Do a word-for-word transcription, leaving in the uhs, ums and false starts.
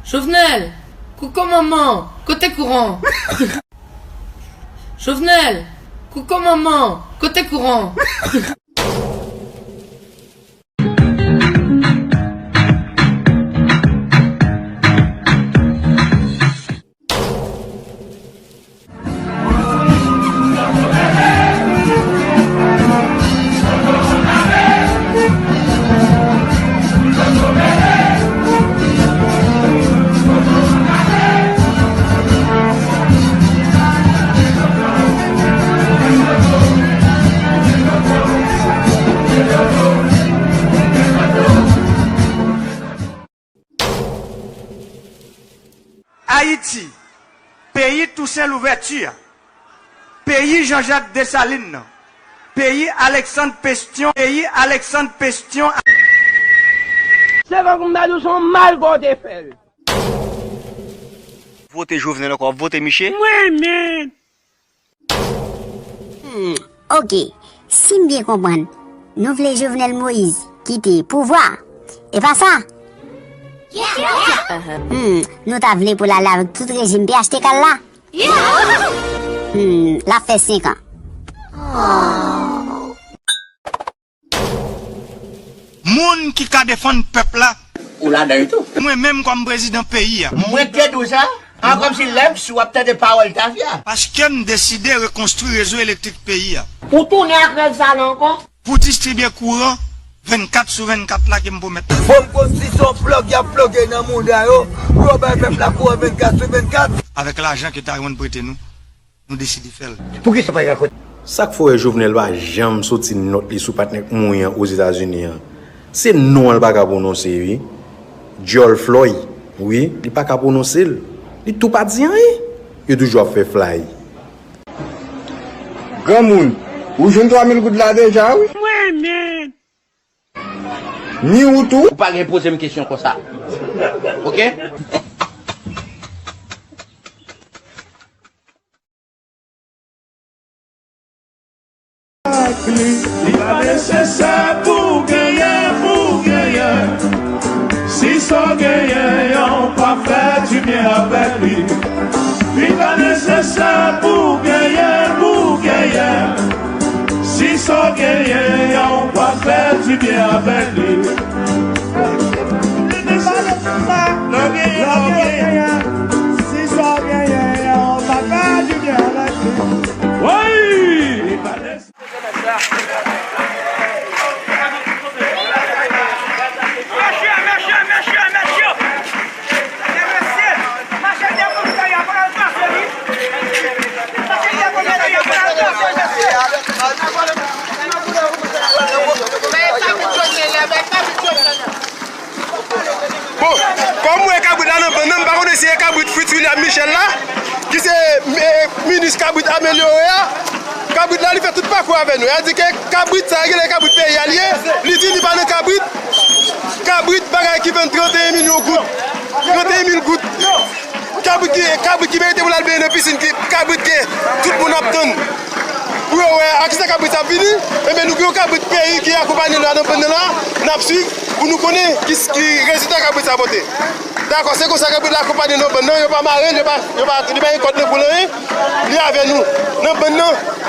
Jovenel, koko manman, kote kouran? Jovenel, koko manman, kote kouran? Ayiti, peyi Tousen Louvèti, peyi Jean-Jacques Dessalines, peyi Alexandre Pétion, peyi Alexandre Pétion. Se tankou m ta di w se yon mal ke w te fè l. Vote Jovenel ankò, vote Miche. Mwen menm. Hmm, ok. Si m byen konprann, nou vle Jovenel Moïse kite pouvwa. E pa sa? Hmm, nou ta vle pou l ale avèk tout rejim P H T K l la? Hmm, l ap fè senk an. Moun ki ka defann pèp la. Ou ladan l tou. Mwen menm kòm prezidan peyi a. Mwen te di w sa, an kòmsi lè m si w ap tande pawòl tafya. Paske m deside rekonstwi rezo elektrik peyi a. Ou tounen ak rèv sa la ankò? Pou distribye kouran vennkat sou vennkat la ke m pwomèt la. Fòm konstitisyon plòg y ap plòge nan mouda yo, pou yo bay pèp la kouran vennkat sou vennkat. Avèk lajan ke Taiwan prete nou. Nou deside fè l. Poukisa w pa rakonte? Sa k fè w wè Jovenel pa janm soti nòt li sou patnè k mouri an Ozetazini an? Se non an l pa ka pwononse, wi. Djòl Floyd, wi. Li pa ka pwononse l. Li tou pa di anyen. Yo toujou ap fè flay. Granmoun, ou jwenn twa mil goud la deja, wi. Mwen menm. Ni ou tou. Ou pa gen poze m kesyon konsa. Ok? Li pa nesesè pou w genyen, pou w genyen. Si sa w genyen an, w pa fè dibyen avèk li. Li pa nesesè pou w genyen, pou w genyen. Si sa w genyen an, w pa fè dibyen avèk li. Li pa nesesè pou w genyen, pou w genyen. Si sa w genyen an, w pa fè dibyen avèk li. Wi! Li pa nesesè. Bon, kòm mwen kabrit la nan bann nan, m pa konnen si e kabrit Fritz William Michel la, ki se, eh, minis kabrit amelyore a. Kabrit la, li fè tout pakou avè nou. Li di ke kabrit sa, genlè kabrit peyi a li ye. Li di li pa nan kabrit. Kabrit bagay ki vann trannteyen milyon goud. Trannteyen mil goud. Kabrit ki, kabrit ki merite pou l al benyen nan pisin, ki, kabrit ke tout moun ap tann. Pou yo wè a kisa kabrit sa ap vini. Ebyen, nou gen yon kabrit peyi ki akonpaye nou la nan bann nan la. N ap swiv pou nou konnen ki, ki rezilta kabrit sa pote. Dakò, se konsa kabrit la akonpaye nou nan bann nan. Yo pa mare l, yo pa, yo pa, li pa gen kòd nan kou l anyen. Li avè nou nan bann nan.